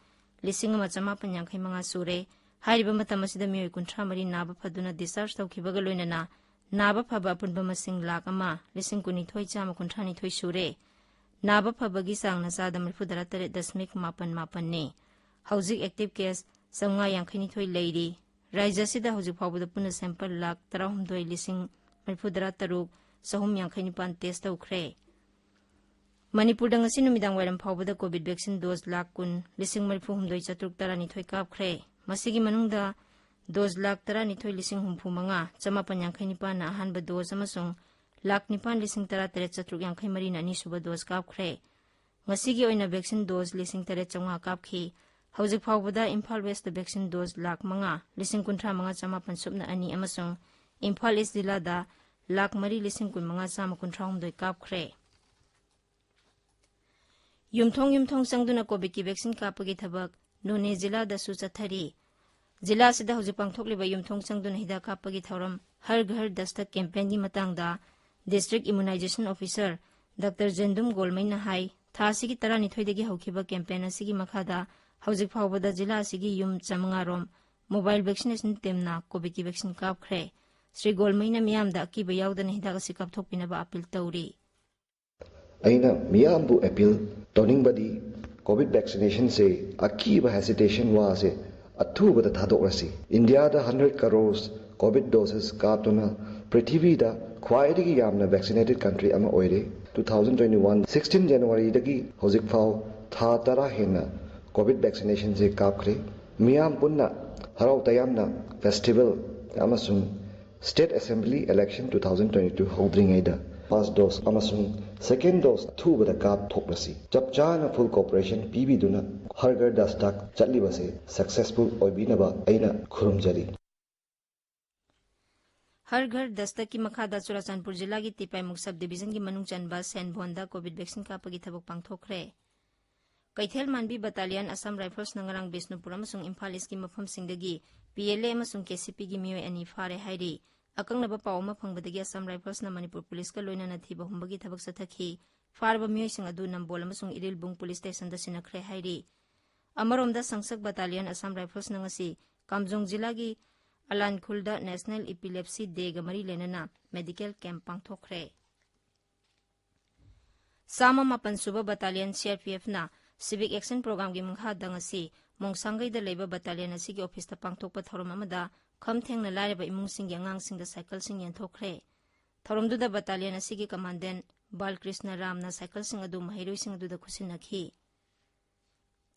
ꯂꯤꯁꯤꯡ ꯑꯃ ꯆꯃꯥꯄꯟ ꯌꯥꯡꯈꯩ ꯃꯉꯥ ꯁꯨꯔꯦ꯫ ꯍꯥꯏꯔꯤꯕ ꯃꯇꯝ ꯑꯁꯤꯗ ꯃꯤꯑꯣꯏ ꯀꯨꯟꯊ꯭ꯔꯥ ꯃꯔꯤ ꯅꯥꯕ ꯐꯗꯨꯅ ꯗꯤꯁꯆꯥꯔꯖ ꯇꯧꯈꯤꯕꯒ ꯂꯣꯏꯅꯅ ꯅꯥꯕ ꯐꯕ ꯑꯄꯨꯟꯕ ꯃꯁꯤꯡ ꯂꯥꯈ ꯑꯃ ꯂꯤꯁꯤꯡ ꯀꯨꯟꯅꯤꯊꯣꯏ ꯆꯥꯝꯃ ꯀꯨꯟꯊ꯭ꯔꯥ ꯅꯤꯊꯣꯏ ꯁꯨꯔꯦ꯫ ꯅꯥꯕ ꯐꯕꯒꯤ ꯆꯥꯡꯅ ꯆꯥꯗ ꯃꯔꯤꯐꯨ ꯇꯔꯥ ꯇꯔꯦꯠ ꯗꯁꯃꯤꯛ ꯃꯥꯄꯟ ꯃꯥꯄꯟꯅꯤ꯫ ꯍꯧꯖꯤꯛ ꯑꯦꯛꯇꯤꯚ ꯀꯦꯁ ꯆꯥꯝꯃꯉꯥ ꯌꯥꯡꯈꯩ ꯅꯤꯊꯣꯏ ꯂꯩꯔꯤ꯫ ꯔꯥꯏꯖ꯭ꯌ ꯑꯁꯤꯗ ꯍꯧꯖꯤꯛ ꯐꯥꯎꯕꯗ ꯄꯨꯟꯅ ꯁꯦꯝꯄꯜ ꯂꯥꯈ ꯇꯔꯥꯍꯨꯝꯗꯣꯏ ꯂꯤꯁꯤꯡ ꯃꯔꯤꯐꯨ ꯇꯔꯥ ꯇꯔꯨꯛ ꯆꯍꯨꯝ ꯌꯥꯡꯈꯩ ꯅꯤꯄꯥꯟ test ꯇꯧꯈ꯭ꯔꯦ꯫ ꯃꯅꯤꯄꯨꯔꯗ ꯉꯁꯤ ꯅꯨꯃꯤꯗꯥꯡ ꯋꯥꯏꯔꯝ ꯐꯥꯎꯕꯗ COVID vaccine dose ꯂꯥꯈ ꯀꯨꯟ, ꯂꯤꯁꯤꯡ ꯃꯔꯤꯐꯨ ꯍꯨꯝꯗꯣꯏ ꯆꯥꯇ꯭ꯔꯨꯛ ꯇꯔꯥꯅꯤꯊꯣꯏ ꯀꯥꯞꯈ꯭ꯔꯦ꯫ ꯃꯁꯤꯒꯤ ꯃꯅꯨꯡꯗ dose ꯂꯥꯈ ꯇꯔꯥꯅꯤꯊꯣꯏ ꯂꯤꯁꯤꯡ ꯍꯨꯝꯐꯨ ꯃꯉꯥ ꯆꯃꯥꯄꯟ ꯌꯥꯡꯈꯩ ꯅꯤꯄꯥꯟꯅ ꯑꯍꯥꯟꯕ dose ꯑꯃꯁꯨꯡ ꯂꯥꯈ ꯅꯤꯄꯥꯟ ꯂꯤꯁꯤꯡ ꯇꯔꯥ ꯇꯔꯦꯠ ꯆꯥꯇ꯭ꯔꯨꯛ ꯌꯥꯡꯈꯩ ꯃꯔꯤꯅ ꯑꯅꯤꯁꯨꯕ dose ꯀꯥꯞꯈ꯭ꯔꯦ꯫ ꯉꯁꯤꯒꯤ ꯑꯣꯏꯅ vaccine dose ꯂꯤꯁꯤꯡ ꯇꯔꯦꯠ ꯆꯥꯝꯃꯉꯥ ꯀꯥꯞꯈꯤ꯫ ꯍꯧꯖꯤꯛ ꯐꯥꯎꯕꯗ Imphal West vaccine dose lakh ꯃꯉꯥ ꯂꯤꯁꯤꯡ ꯀꯨꯟꯊ꯭ꯔꯥ ꯃꯉꯥ ꯆꯃꯥꯄꯟ ꯁꯨꯞꯅ ꯑꯅꯤ ꯑꯃꯁꯨꯡ ꯏꯝꯐꯥꯜ East ꯖꯤꯂꯥꯗ ꯂꯥꯈ ꯃꯔꯤ ꯂꯤꯁꯤꯡ ꯀꯨꯟ ꯃꯉꯥ ꯆꯥꯝꯃ ꯀꯨꯟꯊ꯭ꯔꯥ ꯍꯨꯝꯗꯣꯏ ꯀꯥꯞꯈ꯭ꯔꯦ꯫ ꯌꯨꯝꯊꯣꯡ ꯌꯨꯝꯊꯣꯡ ꯆꯪꯗꯨꯅ COVID ꯀꯤ vaccine ꯀꯥꯞꯄꯒꯤ ꯊꯕꯛ ꯅꯣꯅꯦ ꯖꯤꯂꯥꯗꯁꯨ ꯆꯠꯊꯔꯤ꯫ ꯖꯤꯂꯥ ꯑꯁꯤꯗ ꯍꯧꯖꯤꯛ ꯄꯥꯡꯊꯣꯛꯂꯤꯕ ꯌꯨꯝꯊꯣꯡ ꯆꯪꯗꯨꯅ ꯍꯤꯗꯥꯛ ꯀꯥꯞꯄꯒꯤ ꯊꯧꯔꯝ ꯍꯔ ꯘꯔ ꯗꯁꯇꯛ campaign ꯒꯤ ꯃꯇꯥꯡꯗ District Immunization Officer ꯗꯥꯛꯇꯔ ꯖꯦꯟꯗꯨꯝ ꯒꯣꯜꯃꯩꯅ ꯍꯥꯏ, ꯊꯥ ꯑꯁꯤꯒꯤ ꯇꯔꯥꯅꯤꯊꯣꯏꯗꯒꯤ ꯍꯧꯈꯤꯕ campaign ꯑꯁꯤꯒꯤ ꯃꯈꯥꯗ ꯍꯧꯖꯤꯛ ꯐꯥꯎꯕꯗ ꯖꯤꯂꯥ ꯑꯁꯤꯒꯤ ꯌꯨꯝ ꯆꯥꯃꯉꯥ ꯔꯣꯝ mobile vaccination team ꯅ COVID ꯀꯤ vaccine ꯀꯥꯞꯈ꯭ꯔꯦ꯫ ꯁ꯭ꯔꯤ ꯒꯣꯜꯃꯩꯅ ꯃꯤꯌꯥꯝꯗ ꯑꯀꯤꯕ ꯌꯥꯎꯗꯅ ꯍꯤꯗꯥꯛ ꯑꯁꯤ ꯀꯥꯞꯊꯣꯛꯄꯤꯅꯕ appeal ꯇꯧꯔꯤ꯫ ꯑꯩꯅ ꯃꯤꯌꯥꯝꯕꯨ appeal ꯇꯧꯅꯤꯡꯕꯗꯤ COVID vaccination ꯁꯦ ꯑꯀꯤꯕ hesitation ꯋꯥꯁꯦ ꯑꯊꯨꯕꯗ ꯊꯥꯗꯣꯛꯂꯁꯤ꯫ ꯏꯟꯗꯤꯌꯥꯗ hundred crores COVID doses ꯀꯥꯞꯇꯨꯅ ꯄ꯭ꯔꯤꯊꯤꯕꯤꯗ ꯈ꯭ꯋꯥꯏꯗꯒꯤ ꯌꯥꯝꯅ vaccinated country ꯑꯃ ꯑꯣꯏꯔꯦ꯫ Two thousand twenty one sixteen January ꯗꯒꯤ ꯍꯧꯖꯤꯛ ꯐꯥꯎ ꯊꯥ ꯇꯔꯥ ꯍꯦꯟꯅ COVID vaccination ꯁꯦ ꯀꯥꯞꯈ꯭ꯔꯦ꯫ ꯃꯤꯌꯥꯝ ꯄꯨꯟꯅ ꯍꯔꯥꯎ ꯇꯌꯥꯝꯅ festival ꯑꯃꯁꯨꯡ State Assembly election two thousand twenty two ꯍꯧꯗ꯭ꯔꯤꯉꯩꯗ first dose ꯑꯃꯁꯨꯡ second dose ꯑꯊꯨꯕꯗ ꯀꯥꯞꯊꯣꯛꯂꯁꯤ꯫ ꯆꯞ ꯆꯥꯅ full cooperation ꯄꯤꯕꯤꯗꯨꯅ ꯍꯔ ꯘꯔ ꯗꯁꯇꯛ ꯆꯠꯂꯤꯕꯁꯦ successful ꯑꯣꯏꯕꯤꯅꯕ ꯑꯩꯅ ꯈꯨꯔꯨꯝꯖꯔꯤ꯫ ꯍꯔ ꯘꯔ ꯗꯁꯇꯛꯀꯤ ꯃꯈꯥꯗ ꯆꯨꯔꯥꯆꯥꯟꯄꯨꯔ ꯖꯤꯂꯥꯒꯤ ꯇꯤꯄꯥꯏꯃꯨꯛ sub division ꯒꯤ ꯃꯅꯨꯡ ꯆꯟꯕ ꯁꯦꯟꯚꯣꯟꯗ COVID vaccine ꯀꯥꯞꯄꯒꯤ ꯊꯕꯛ ꯄꯥꯡꯊꯣꯛꯈ꯭ꯔꯦ꯫ ꯀꯩꯊꯦꯜ ꯃꯥꯟꯕꯤ battalion Assam Rifles ꯅ ꯉꯔꯥꯡ ꯕꯤꯁꯅꯨꯄꯨꯔ ꯑꯃꯁꯨꯡ ꯏꯝꯐꯥꯜ East ꯀꯤ ꯃꯐꯝꯁꯤꯡꯗꯒꯤ PLA ꯑꯃꯁꯨꯡ KCP ꯒꯤ ꯃꯤꯑꯣꯏ ꯑꯅꯤ ꯐꯥꯔꯦ ꯍꯥꯏꯔꯤ꯫ ꯑꯀꯛꯅꯕ ꯄꯥꯎ ꯑꯃ ꯐꯪꯕꯗꯒꯤ Assam Rifles ꯅ ꯃꯅꯤꯄꯨꯔ ꯄꯨꯂꯤꯁꯀ ꯂꯣꯏꯅꯅ ꯊꯤꯕ ꯍꯨꯝꯕꯒꯤ ꯊꯕꯛ ꯆꯠꯊꯈꯤ꯫ ꯐꯥꯔꯕ ꯃꯤꯑꯣꯏꯁꯤꯡ ꯑꯗꯨ ꯅꯝꯕꯣꯜ ꯑꯃꯁꯨꯡ ꯏꯔꯤꯜꯕꯨꯡ ꯄꯨꯂꯤꯁ ꯁ꯭ꯇꯦꯁꯟꯗ ꯁꯤꯟꯅꯈ꯭ꯔꯦ ꯍꯥꯏꯔꯤ꯫ ꯑꯃꯔꯣꯝꯗ ꯁꯪꯁꯛ battalion Assam Rifles ꯅ ꯉꯁꯤ ꯀꯥꯝꯖꯣꯡ ꯖꯤꯂꯥꯒꯤ ꯑꯂꯥꯟꯈꯨꯜꯗ National Epilepsy Day ꯒ ꯃꯔꯤ ꯂꯩꯅꯅ medical camp ꯄꯥꯡꯊꯣꯛꯈ꯭ꯔꯦ꯫ ꯆꯥꯝꯃ ꯃꯥꯄꯟ ꯁꯨꯕ battalion CRPF ꯅ Civic Action Program ꯒꯤ ꯃꯈꯥꯗ ꯉꯁꯤ ꯃꯣꯡꯁꯥꯡꯒꯩꯗ ꯂꯩꯕ battalion ꯑꯁꯤꯒꯤ office ꯇ ꯄꯥꯡꯊꯣꯛꯄ ꯊꯧꯔꯝ ꯑꯃꯗ ꯈꯝ ꯊꯦꯡꯅ ꯂꯥꯏꯔꯕ ꯏꯃꯨꯡꯁꯤꯡꯒꯤ ꯑꯉꯥꯡꯁꯤꯡꯗ cycle ꯁꯤꯡ ꯌꯦꯟꯊꯣꯛꯈ꯭ꯔꯦ꯫ ꯊꯧꯔꯝꯗꯨꯗ ꯕꯇꯥꯂꯤꯌꯟ ꯑꯁꯤꯒꯤ ꯀꯃꯥꯟꯗꯦꯟ ꯕꯥꯜꯀ꯭ꯔꯤꯁꯅ ꯔꯥꯝꯅ ꯁꯥꯏꯀꯜꯁꯤꯡ ꯑꯗꯨ ꯃꯍꯩꯔꯣꯏꯁꯤꯡ ꯑꯗꯨꯗ ꯈꯨꯠꯁꯤꯟꯅꯈꯤ꯫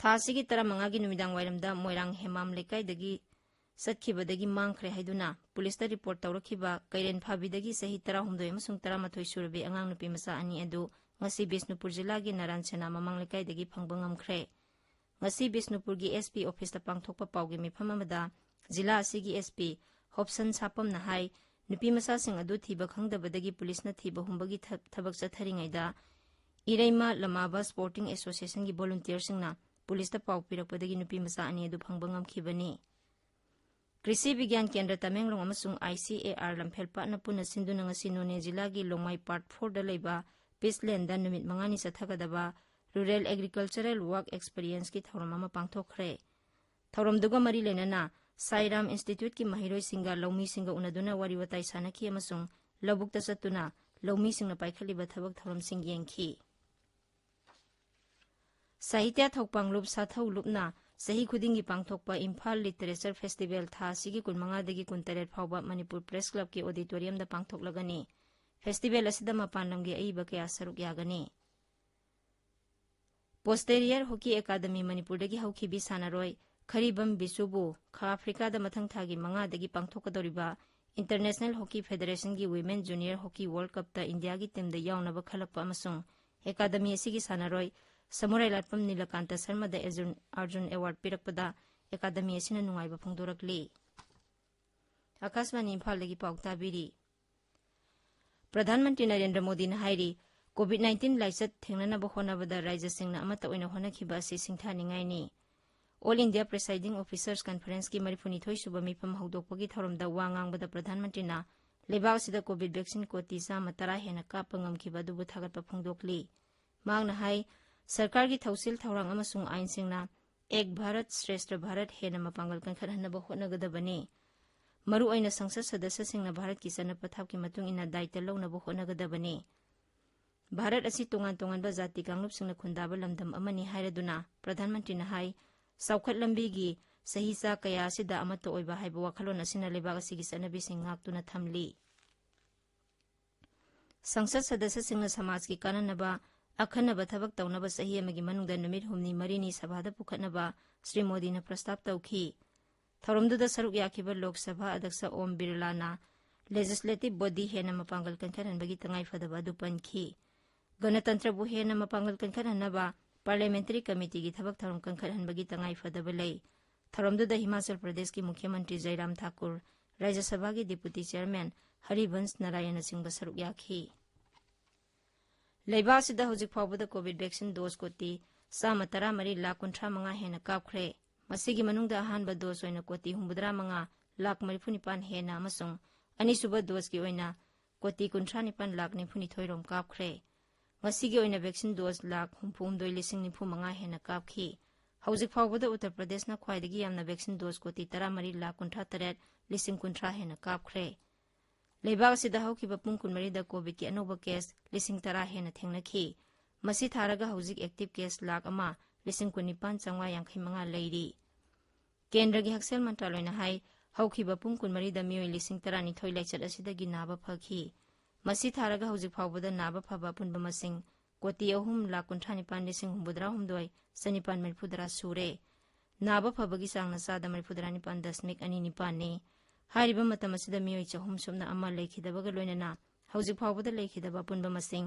ꯊꯥ ꯑꯁꯤꯒꯤ ꯇꯔꯥꯃꯉꯥꯒꯤ ꯅꯨꯃꯤꯗꯥꯡ ꯋꯥꯏꯔꯝꯗ ꯃꯣꯏꯔꯥꯡ ꯍꯦꯃꯥꯝ ꯂꯩꯀꯥꯏꯗꯒꯤ ꯆꯠꯈꯤꯕꯗꯒꯤ ꯃꯥꯡꯈ꯭ꯔꯦ ꯍꯥꯏꯗꯨꯅ ꯄꯨꯂꯤꯁꯇ ꯔꯤꯄꯣꯔꯠ ꯇꯧꯔꯛꯈꯤꯕ ꯀꯩꯔꯦꯟ ꯐꯥꯕꯤꯗꯒꯤ ꯆꯍꯤ ꯇꯔꯥꯍꯨꯝꯗꯣꯏ ꯑꯃꯁꯨꯡ ꯇꯔꯥꯃꯥꯊꯣꯏ ꯁꯨꯔꯕꯤ ꯑꯉꯥꯡ ꯅꯨꯄꯤ ꯃꯆꯥ ꯑꯅꯤ ꯑꯗꯨ ꯉꯁꯤ ꯕꯤꯁꯅꯨꯄꯨꯔ ꯖꯤꯂꯥꯒꯤ ꯅꯥꯔꯥꯟ ꯁꯦꯅꯥ ꯃꯃꯥꯡ ꯂꯩꯀꯥꯏꯗꯒꯤ ꯐꯪꯕ ꯉꯝꯈ꯭ꯔꯦ꯫ ꯉꯁꯤ ꯕꯤꯁꯅꯨꯄꯨꯔꯒꯤ ꯑꯦꯁ ꯄꯤ ꯑꯣꯐꯤꯁꯇ ꯄꯥꯡꯊꯣꯛꯄ ꯄꯥꯎꯒꯤ ꯃꯤꯐꯝ ꯑꯃꯗ ꯖꯤꯂꯥ ꯑꯁꯤꯒꯤ ꯑꯦꯁ ꯄꯤ ꯍꯣꯞꯁꯟ ꯁꯥꯄꯝꯅ ꯍꯥꯏ, ꯅꯨꯄꯤ ꯃꯆꯥꯁꯤꯡ ꯑꯗꯨ ꯊꯤꯕ ꯈꯪꯗꯕꯗꯒꯤ ꯄꯨꯂꯤꯁꯅ ꯊꯤꯕ ꯍꯨꯝꯕꯒꯤ ꯊ-, ꯊꯕꯛ ꯆꯠꯊꯔꯤꯉꯩꯗ ꯏꯔꯩꯃ ꯂꯃꯥꯕ ꯁ꯭ꯄꯣꯔꯇꯤꯡ ꯑꯦꯁꯣꯁꯤꯌꯦꯁꯟꯒꯤ ꯚꯣꯂꯨꯟꯇꯤꯌꯔꯁꯤꯡꯅ ꯄꯨꯂꯤꯁꯇ ꯄꯥꯎ ꯄꯤꯔꯛꯄꯗꯒꯤ ꯅꯨꯄꯤ ꯃꯆꯥ ꯑꯅꯤ ꯑꯗꯨ ꯐꯪꯕ ꯉꯝꯈꯤꯕꯅꯤ꯫ ꯀ꯭ꯔꯤꯁꯤ ꯕꯤꯒ꯭ꯌꯥꯟ ꯀꯦꯟꯗ꯭ꯔ ꯇꯃꯦꯡꯂꯣꯡ ꯑꯃꯁꯨꯡ ꯑꯥꯏ ꯁꯤ ꯑꯦ ꯑꯥꯔ ꯂꯝꯐꯦꯜꯄꯥꯠꯅ ꯄꯨꯟꯅ ꯁꯤꯟꯗꯨꯅ ꯉꯁꯤ ꯅꯣꯅꯦ ꯖꯤꯂꯥꯒꯤ ꯂꯣꯡꯃꯥꯏ ꯄꯥꯔꯠ ꯐꯣꯔꯗ ꯂꯩꯕ ꯄꯤꯁꯂꯦꯟꯗ ꯅꯨꯃꯤꯠ ꯃꯉꯥꯅꯤ ꯆꯠꯊꯒꯗꯕ ꯔꯨꯔꯦꯜ ꯑꯦꯒ꯭ꯔꯤꯀꯜꯆꯔꯦꯜ ꯋꯥꯔꯛ ꯑꯦꯛꯁꯄꯤꯔꯤꯌꯦꯟꯁꯀꯤ ꯊꯧꯔꯝ ꯑꯃ ꯄꯥꯡꯊꯣꯛꯈ꯭ꯔꯦ꯫ ꯊꯧꯔꯝꯗꯨꯒ ꯃꯔꯤ ꯂꯩꯅꯅ ꯁꯥꯏꯔꯥꯝ ꯏꯟꯁꯇꯤꯇ꯭ꯌꯨꯠꯀꯤ ꯃꯍꯩꯔꯣꯏꯁꯤꯡꯒ ꯂꯧꯃꯤꯁꯤꯡꯒ ꯎꯅꯗꯨꯅ ꯋꯥꯔꯤ ꯋꯥꯇꯥꯏ ꯁꯥꯟꯅꯈꯤ ꯑꯃꯁꯨꯡ ꯂꯧꯕꯨꯛꯇ ꯆꯠꯇꯨꯅ ꯂꯧꯃꯤꯁꯤꯡꯅ ꯄꯥꯏꯈꯠꯂꯤꯕ ꯊꯕꯛ ꯊꯧꯔꯝꯁꯤꯡ ꯌꯦꯡꯈꯤ꯫ ꯁꯥꯍꯤꯇ꯭ꯌ ꯊꯧꯄꯥꯡꯂꯨꯞ ꯁꯥꯊꯧ ꯂꯨꯞꯅ ꯆꯍꯤ ꯈꯨꯗꯤꯡꯒꯤ ꯄꯥꯡꯊꯣꯛꯄ ꯏꯝꯐꯥꯜ ꯂꯤꯇꯔꯦꯆꯔ ꯐꯦꯁꯇꯤꯚꯦꯜ ꯊꯥ ꯑꯁꯤꯒꯤ ꯀꯨꯟꯃꯉꯥꯗꯒꯤ ꯀꯨꯟꯇꯔꯦꯠ ꯐꯥꯎꯕ ꯃꯅꯤꯄꯨꯔ ꯄ꯭ꯔꯦꯁ ꯀ꯭ꯂꯕꯀꯤ ꯑꯣꯗꯤꯇꯣꯔꯤꯌꯝꯗ ꯄꯥꯡꯊꯣꯛꯂꯒꯅꯤ꯫ ꯐꯦꯁꯇꯤꯚꯦꯜ ꯑꯁꯤꯗ ꯃꯄꯥꯟ ꯂꯝꯒꯤ ꯑꯏꯕ ꯀꯌꯥ ꯁꯔꯨꯛ ꯌꯥꯒꯅꯤ꯫ ꯄꯣꯁꯇꯦꯔꯤꯌꯔ ꯍꯣꯀꯤ ꯑꯦꯀꯥꯗꯃꯤ ꯃꯅꯤꯄꯨꯔꯗꯒꯤ ꯍꯧꯈꯤꯕꯤ ꯁꯥꯟꯅꯔꯣꯏ ꯈꯔꯤꯕꯝ ꯕꯤꯁꯨꯕꯨ ꯈꯥ ꯑꯐ꯭ꯔꯤꯀꯥꯗ ꯃꯊꯪ ꯊꯥꯒꯤ ꯃꯉꯥꯗꯒꯤ ꯄꯥꯡꯊꯣꯛꯀꯗꯧꯔꯤꯕ ꯏꯟꯇꯔꯅꯦꯁꯅꯦꯜ ꯍꯣꯀꯤ ꯐꯦꯗꯔꯦꯁꯟꯒꯤ ꯋꯤꯃꯦꯟ ꯖꯨꯅꯤꯌꯔ ꯍꯣꯀꯤ ꯋꯥꯔꯜꯗ ꯀꯞꯇ ꯏꯟꯗꯤꯌꯥꯒꯤ ꯇꯤꯝꯗ ꯌꯥꯎꯅꯕ ꯈꯜꯂꯛꯄ ꯑꯃꯁꯨꯡ ꯑꯦꯀꯥꯗꯃꯤ ꯑꯁꯤꯒꯤ ꯁꯥꯟꯅꯔꯣꯏ ꯁꯃꯨꯔꯥꯏ ꯂꯥꯠꯄꯝ ꯅꯤꯂꯀꯥꯟꯇ ꯁꯔꯃꯗ ꯑꯔꯖꯨꯟ, ꯑꯔꯖꯨꯟ ꯑꯦꯋꯥꯔꯗ ꯄꯤꯔꯛꯄꯗ ꯑꯦꯀꯥꯗꯃꯤ ꯑꯁꯤꯅ ꯅꯨꯡꯉꯥꯏꯕ ꯐꯣꯡꯗꯣꯔꯛꯂꯤ꯫ ꯑꯀꯥꯁꯕꯥꯅꯤ ꯏꯝꯐꯥꯜꯗꯒꯤ ꯄꯥꯎ ꯇꯥꯕꯤꯔꯤ꯫ ꯄ꯭ꯔꯙꯥꯟ ꯃꯟꯇ꯭ꯔꯤ ꯅꯔꯦꯟꯗ꯭ꯔ ꯃꯣꯗꯤꯅ ꯍꯥꯏꯔꯤ, ꯀꯣꯚꯤꯗ ꯅꯥꯏꯟꯇꯤꯟ ꯂꯥꯏꯆꯠ ꯊꯦꯡꯅꯅꯕ ꯍꯣꯠꯅꯕꯗ ꯔꯥꯖ꯭ꯌꯁꯤꯡꯅ ꯑꯃꯠꯇ ꯑꯣꯏꯅ ꯍꯣꯠꯅꯈꯤꯕ ꯑꯁꯤ ꯁꯤꯡꯊꯥꯅꯤꯡꯉꯥꯏꯅꯤ꯫ ꯑꯣꯜ ꯏꯟꯗꯤꯌꯥ ꯄ꯭ꯔꯤꯁꯥꯏꯗꯤꯡ ꯑꯣꯐꯤꯁꯔꯁ ꯀꯟꯐꯔꯦꯟꯁꯀꯤ ꯃꯔꯤꯐꯨꯅꯤꯊꯣꯏ ꯁꯨꯕ ꯃꯤꯐꯝ ꯍꯧꯗꯣꯛꯄꯒꯤ ꯊꯧꯔꯝꯗ ꯋꯥ ꯉꯥꯡꯕꯗ ꯄ꯭ꯔꯙꯥꯟ ꯃꯟꯇ꯭ꯔꯤꯅ ꯂꯩꯕꯥꯛ ꯑꯁꯤꯗ ꯀꯣꯚꯤꯗ ꯚꯦꯛꯁꯤꯟ ꯀꯣꯇꯤ ꯆꯥꯝꯃ ꯇꯔꯥ ꯍꯦꯟꯅ ꯀꯥꯞꯄ ꯉꯝꯈꯤꯕ ꯑꯗꯨꯕꯨ ꯊꯥꯒꯠꯄ ꯐꯣꯡꯗꯣꯛꯂꯤ꯫ ꯃꯍꯥꯛꯅ ꯍꯥꯏ, ꯁꯔꯀꯥꯔꯒꯤ ꯊꯧꯁꯤꯜ ꯊꯧꯔꯥꯡ ꯑꯃꯁꯨꯡ ꯑꯥꯏꯟꯁꯤꯡꯅ ꯑꯦꯛ ꯚꯥꯔꯠ ꯁ꯭ꯔꯦꯁꯊ ꯚꯥꯔꯠ ꯍꯦꯟꯅ ꯃꯄꯥꯡꯒꯜ ꯀꯟꯈꯠꯍꯟꯅꯕ ꯍꯣꯠꯅꯒꯗꯕꯅꯤ꯫ ꯃꯔꯨꯑꯣꯏꯅ ꯁꯪꯁꯗ ꯁꯗꯁ꯭ꯌꯁꯤꯡꯅ ꯚꯥꯔꯠꯀꯤ ꯆꯠꯅ ꯄꯊꯥꯞꯀꯤ ꯃꯇꯨꯡ ꯏꯟꯅ ꯗꯥꯌꯤꯇ꯭ꯕ ꯂꯧꯅꯕ ꯍꯣꯠꯅꯒꯗꯕꯅꯤ꯫ ꯚꯥꯔꯠ ꯑꯁꯤ ꯇꯣꯉꯥꯟ ꯇꯣꯉꯥꯟꯕ ꯖꯥꯇꯤ ꯀꯥꯡꯂꯨꯞꯁꯤꯡꯅ ꯈꯨꯟꯗꯥꯕ ꯂꯝꯗꯝ ꯑꯃꯅꯤ ꯍꯥꯏꯔꯗꯨꯅ ꯄ꯭ꯔꯙꯥꯟ ꯃꯟꯇ꯭ꯔꯤꯅ ꯍꯥꯏ, ꯆꯥꯎꯈꯠ ꯂꯝꯕꯤꯒꯤ ꯆꯍꯤꯆꯥ ꯀꯌꯥ ꯑꯁꯤꯗ ꯑꯃꯠꯇ ꯑꯣꯏꯕ ꯍꯥꯏꯕ ꯋꯥꯈꯜꯂꯣꯟ ꯑꯁꯤꯅ ꯂꯩꯕꯥꯛ ꯑꯁꯤꯒꯤ ꯆꯠꯅꯕꯤꯁꯤꯡ ꯉꯥꯛꯇꯨꯅ ꯊꯝꯂꯤ꯫ ꯁꯪꯁꯠ ꯁꯗꯁ꯭ꯌꯁꯤꯡꯅ ꯁꯃꯥꯖꯀꯤ ꯀꯥꯟꯅꯅꯕ ꯑꯈꯟꯅꯕ ꯊꯕꯛ ꯇꯧꯅꯕ ꯆꯍꯤ ꯑꯃꯒꯤ ꯃꯅꯨꯡꯗ ꯅꯨꯃꯤꯠ ꯍꯨꯝꯅꯤ ꯃꯔꯤꯅꯤ ꯁꯚꯥꯗ ꯄꯨꯈꯠꯅꯕ ꯁ꯭ꯔꯤ ꯃꯣꯗꯤꯅ ꯄ꯭ꯔꯁꯇꯥꯞ ꯇꯧꯈꯤ꯫ ꯊꯧꯔꯝꯗꯨꯗ ꯁꯔꯨꯛ ꯌꯥꯈꯤꯕ ꯂꯣꯛ ꯁꯚꯥ ꯑꯗ꯭ꯌꯛꯁ ꯑꯣꯝ ꯕꯤꯔꯂꯥꯅ ꯂꯦꯖꯤꯁꯂꯦꯇꯤꯚ ꯕꯣꯗꯤ ꯍꯦꯟꯅ ꯃꯄꯥꯡꯒꯜ ꯀꯟꯈꯠꯍꯟꯕꯒꯤ ꯇꯉꯥꯏꯐꯗꯕ ꯑꯗꯨ ꯄꯟꯈꯤ꯫ ꯒꯅꯇꯟꯇ꯭ꯔꯕꯨ ꯍꯦꯟꯅ ꯃꯄꯥꯡꯒꯜ ꯀꯟꯈꯠꯍꯟꯅꯕ ꯄꯥꯔꯂꯤꯌꯥꯃꯦꯟꯇꯔꯤ ꯀꯃꯤꯇꯤꯒꯤ ꯊꯕꯛ ꯊꯧꯔꯝ ꯀꯟꯈꯠꯍꯟꯕꯒꯤ ꯇꯉꯥꯏꯐꯗꯕ ꯂꯩ꯫ ꯊꯧꯔꯝꯗꯨꯗ ꯍꯤꯃꯥꯆꯜ ꯄ꯭ꯔꯗꯦꯁꯀꯤ ꯃꯨꯈ꯭ꯌ ꯃꯟꯇ꯭ꯔꯤ ꯖꯩꯔꯥꯝ ꯊꯥꯀꯨꯔ, ꯔꯥꯖ꯭ꯌ ꯁꯚꯥꯒꯤ ꯗꯤꯄꯨꯇꯤ ꯆꯤꯌꯔꯃꯦꯟ ꯍꯔꯤꯕꯟꯁ ꯅꯥꯔꯥꯌꯟꯅꯆꯤꯡꯕ ꯁꯔꯨꯛ ꯌꯥꯈꯤ꯫ ꯂꯩꯕꯥꯛ ꯑꯁꯤꯗ ꯍꯧꯖꯤꯛ ꯐꯥꯎꯕꯗ ꯀꯣꯚꯤꯗ ꯚꯦꯛꯁꯤꯟ ꯗꯣꯁ ꯀꯣꯇꯤ ꯆꯥꯝꯃ ꯇꯔꯥꯃꯔꯤ ꯂꯥꯈ ꯀꯨꯟꯊ꯭ꯔꯥ ꯃꯉꯥ ꯍꯦꯟꯅ ꯀꯥꯞꯈ꯭ꯔꯦ꯫ ꯃꯁꯤꯒꯤ ꯃꯅꯨꯡꯗ ꯑꯍꯥꯟꯕ ꯗꯣꯁ ꯑꯣꯏꯅ ꯀꯣꯇꯤ ꯍꯨꯝꯐꯨꯇꯔꯥ ꯃꯉꯥ ꯂꯥꯈ ꯃꯔꯤꯐꯨ ꯅꯤꯄꯥꯟ ꯍꯦꯟꯅ ꯑꯃꯁꯨꯡ ꯑꯅꯤꯁꯨꯕ ꯗꯣꯁꯀꯤ ꯑꯣꯏꯅ ꯀꯣꯇꯤ ꯀꯨꯟꯊ꯭ꯔꯥ ꯅꯤꯄꯥꯟ ꯂꯥꯈ ꯅꯤꯐꯨ ꯅꯤꯊꯣꯏ ꯔꯣꯝ ꯀꯥꯞꯈ꯭ꯔꯦ꯫ ꯉꯁꯤꯒꯤ ꯑꯣꯏꯅ ꯚꯦꯛꯁꯤꯟ ꯗꯣꯁ ꯂꯥꯈ ꯍꯨꯝꯐꯨ ꯍꯨꯝꯗꯣꯏ ꯂꯤꯁꯤꯡ ꯅꯤꯐꯨ ꯃꯉꯥ ꯍꯦꯟꯅ ꯀꯥꯞꯈꯤ꯫ ꯍꯧꯖꯤꯛ ꯐꯥꯎꯕꯗ ꯎꯠꯇꯔ ꯄ꯭ꯔꯗꯦꯁꯅ ꯈ꯭ꯋꯥꯏꯗꯒꯤ ꯌꯥꯝꯅ ꯚꯦꯛꯁꯤꯟ ꯗꯣꯁ ꯀꯣꯇꯤ ꯇꯔꯥꯃꯔꯤ ꯂꯥꯈ ꯀꯨꯟꯊ꯭ꯔꯥ ꯇꯔꯦꯠ ꯂꯤꯁꯤꯡ ꯀꯨꯟꯊ꯭ꯔꯥ ꯍꯦꯟꯅ ꯀꯥꯞꯈ꯭ꯔꯦ꯫ ꯂꯩꯕꯥꯛ ꯑꯁꯤꯗ ꯍꯧꯈꯤꯕ ꯄꯨꯡ ꯀꯨꯟꯃꯔꯤꯗ ꯀꯣꯚꯤꯗꯀꯤ ꯑꯅꯧꯕ ꯀꯦꯁ ꯂꯤꯁꯤꯡ ꯇꯔꯥ ꯍꯦꯟꯅ ꯊꯦꯡꯅꯈꯤ꯫ ꯃꯁꯤ ꯊꯥꯔꯒ ꯍꯧꯖꯤꯛ ꯑꯦꯛꯇꯤꯚ ꯀꯦꯁ ꯂꯥꯈ ꯑꯃ ꯂꯤꯁꯤꯡ ꯀꯨꯟꯅꯤꯄꯥꯟ ꯆꯥꯝꯃꯉꯥ ꯌꯥꯡꯈꯩ ꯃꯉꯥ ꯂꯩꯔꯤ꯫ ꯀꯦꯟꯗ꯭ꯔꯒꯤ ꯍꯛꯁꯦꯜ ꯃꯟꯇ꯭ꯔꯥꯂꯣꯏꯅ ꯍꯥꯏ, ꯍꯧꯈꯤꯕ ꯄꯨꯡ ꯀꯨꯟꯃꯔꯤꯗ ꯃꯤꯑꯣꯏ ꯂꯤꯁꯤꯡ ꯇꯔꯥꯅꯤꯊꯣꯏ ꯂꯥꯏꯆꯠ ꯑꯁꯤꯗꯒꯤ ꯅꯥꯕ ꯐꯈꯤ꯫ ꯃꯁꯤ ꯊꯥꯔꯒ ꯍꯧꯖꯤꯛ ꯐꯥꯎꯕꯗ ꯅꯥꯕ ꯐꯕ ꯑꯄꯨꯟꯕ ꯃꯁꯤꯡ ꯀꯣꯇꯤ ꯑꯍꯨꯝ ꯂꯥꯈ ꯀꯨꯟꯊ꯭ꯔꯥ ꯅꯤꯄꯥꯟ ꯂꯤꯁꯤꯡ ꯍꯨꯝꯐꯨꯇꯔꯥ ꯍꯨꯝꯗꯣꯏ ꯆꯅꯤꯄꯥꯟ ꯃꯔꯤꯐꯨꯇꯔꯥ ꯁꯨꯔꯦ꯫ ꯅꯥꯕ ꯐꯕꯒꯤ ꯆꯥꯡꯅ ꯆꯥꯗ ꯃꯔꯤꯐꯨꯇꯔꯥ ꯅꯤꯄꯥꯟ ꯗꯁꯃꯤꯛ ꯑꯅꯤ ꯅꯤꯄꯥꯟꯅꯤ꯫ ꯍꯥꯏꯔꯤꯕ ꯃꯇꯝ ꯑꯁꯤꯗ ꯃꯤꯑꯣꯏ ꯆꯍꯨꯝ ꯁꯨꯞꯅ ꯑꯃ ꯂꯩꯈꯤꯗꯕꯒ ꯂꯣꯏꯅꯅ ꯍꯧꯖꯤꯛ ꯐꯥꯎꯕꯗ ꯂꯩꯈꯤꯗꯕ ꯑꯄꯨꯟꯕ ꯃꯁꯤꯡ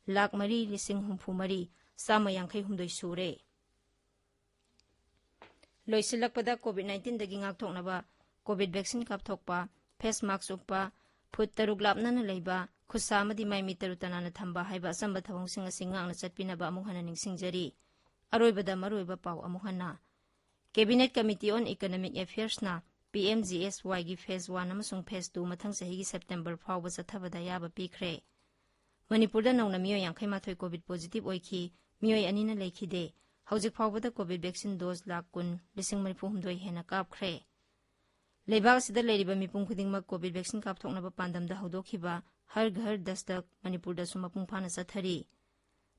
ꯂꯥꯈ ꯃꯔꯤ ꯂꯤꯁꯤꯡ ꯍꯨꯝꯐꯨ ꯃꯔꯤ ꯆꯥꯝꯃ ꯌꯥꯡꯈꯩ ꯍꯨꯝꯗꯣꯏ ꯁꯨꯔꯦ꯫ ꯂꯣꯏꯁꯤꯜꯂꯛꯄꯗ ꯀꯣꯚꯤꯗ ꯅꯥꯏꯟꯇꯤꯟꯗꯒꯤ ꯉꯥꯛꯊꯣꯛꯅꯕ ꯀꯣꯚꯤꯗ ꯚꯦꯛꯁꯤꯟ ꯀꯥꯞꯊꯣꯛꯄ, ꯐꯦꯁ ꯃꯥꯛꯁ ꯎꯞꯄ, ꯐꯨꯠ ꯇꯔꯨꯛ ꯂꯥꯞꯅꯅ ꯂꯩꯕ, ꯈꯨꯠꯁꯥ ꯑꯃꯗꯤ ꯃꯥꯏ ꯃꯤꯠ ꯇꯔꯨ ꯇꯅꯥꯟꯅ ꯊꯝꯕ ꯍꯥꯏꯕ ꯑꯆꯝꯕ ꯊꯧꯑꯣꯡꯁꯤꯡ ꯑꯁꯤ ꯉꯥꯛꯅ ꯆꯠꯄꯤꯅꯕ ꯑꯃꯨꯛ ꯍꯟꯅ ꯅꯤꯡꯁꯤꯡꯖꯔꯤ꯫ ꯑꯔꯣꯏꯕꯗ ꯃꯔꯨꯑꯣꯏꯕ ꯄꯥꯎ ꯑꯃꯨꯛ ꯍꯟꯅ꯫ ꯀꯦꯕꯤꯅꯦꯠ ꯀꯃꯤꯇꯤ ꯑꯣꯟ ꯏꯀꯣꯅꯣꯃꯤꯛ ꯑꯦꯐꯤꯌꯔꯁꯅ ꯄꯤ ꯑꯦꯝ ꯖꯤ ꯑꯦꯁ ꯋꯥꯏꯒꯤ ꯐꯦꯖ ꯋꯥꯟ ꯑꯃꯁꯨꯡ ꯐꯦꯖ ꯇꯨ ꯃꯊꯪ ꯆꯍꯤꯒꯤ ꯁꯦꯞꯇꯦꯝꯕꯔ ꯐꯥꯎꯕ ꯆꯠꯊꯕꯗ ꯑꯌꯥꯕ ꯄꯤꯈ꯭ꯔꯦ꯫ ꯃꯅꯤꯄꯨꯔꯗ ꯅꯧꯅ ꯃꯤꯑꯣꯏ ꯌꯥꯡꯈꯩ ꯃꯥꯊꯣꯏ ꯀꯣꯚꯤꯗ ꯄꯣꯖꯤꯇꯤꯚ ꯑꯣꯏꯈꯤ, ꯃꯤꯑꯣꯏ ꯑꯅꯤꯅ ꯂꯩꯈꯤꯗꯦ꯫ ꯍꯧꯖꯤꯛ ꯐꯥꯎꯕꯗ ꯀꯣꯚꯤꯗ ꯚꯦꯛꯁꯤꯟ ꯗꯣꯁ ꯂꯥꯈ ꯀꯨꯟ ꯂꯤꯁꯤꯡ ꯃꯔꯤꯐꯨ ꯍꯨꯝꯗꯣꯏ ꯍꯦꯟꯅ ꯀꯥꯞꯈ꯭ꯔꯦ꯫ ꯂꯩꯕꯥꯛ ꯑꯁꯤꯗ ꯂꯩꯔꯤꯕ ꯃꯤꯄꯨꯝ ꯈꯨꯗꯤꯡꯃꯛ ꯀꯣꯚꯤꯗ ꯚꯦꯛꯁꯤꯟ ꯀꯥꯞꯊꯣꯛꯅꯕ ꯄꯥꯟꯗꯝꯗ ꯍꯧꯗꯣꯛꯈꯤꯕ ꯍꯔ ꯘꯔ ꯗꯁꯇꯛ ꯃꯅꯤꯄꯨꯔꯗꯁꯨ ꯃꯄꯨꯡ ꯐꯥꯅ ꯆꯠꯊꯔꯤ꯫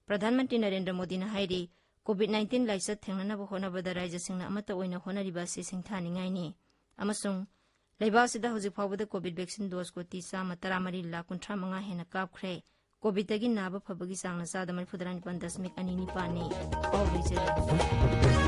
ꯄ꯭ꯔꯙꯥꯟ ꯃꯟꯇ꯭ꯔꯤ ꯅꯔꯦꯟꯗ꯭ꯔ ꯃꯣꯗꯤꯅ ꯍꯥꯏꯔꯤ, ꯀꯣꯚꯤꯗ ꯅꯥꯏꯟꯇꯤꯟ ꯂꯥꯏꯆꯠ ꯊꯦꯡꯅꯅꯕ ꯍꯣꯠꯅꯕꯗ ꯔꯥꯖ꯭ꯌꯁꯤꯡꯅ ꯑꯃꯠꯇ ꯑꯣꯏꯅ ꯍꯣꯠꯅꯔꯤꯕ ꯑꯁꯤ ꯁꯤꯡꯊꯥꯅꯤꯡꯉꯥꯏꯅꯤ ꯑꯃꯁꯨꯡ ꯂꯩꯕꯥꯛ ꯑꯁꯤꯗ ꯍꯧꯖꯤꯛ ꯐꯥꯎꯕꯗ COVID vaccine dose ꯀꯣꯇꯤ ꯆꯥꯝꯃ ꯇꯔꯥꯃꯔꯤ ꯂꯥꯈ ꯀꯨꯟꯊ꯭ꯔꯥ ꯃꯉꯥ ꯍꯦꯟꯅ ꯀꯥꯞꯈ꯭ꯔꯦ꯫ COVID ꯇꯒꯤ ꯅꯥꯕ ꯐꯕꯒꯤ ꯆꯥꯡꯅ ꯆꯥꯗ ꯃꯔꯤꯐꯨ ꯇꯔꯥ ꯅꯤꯄꯥꯟ ꯗꯁꯃꯤꯛ ꯑꯅꯤ ꯅꯤꯄꯥꯟꯅꯤ꯫ ꯄꯥꯎ ꯂꯣꯏꯖꯔꯦ꯫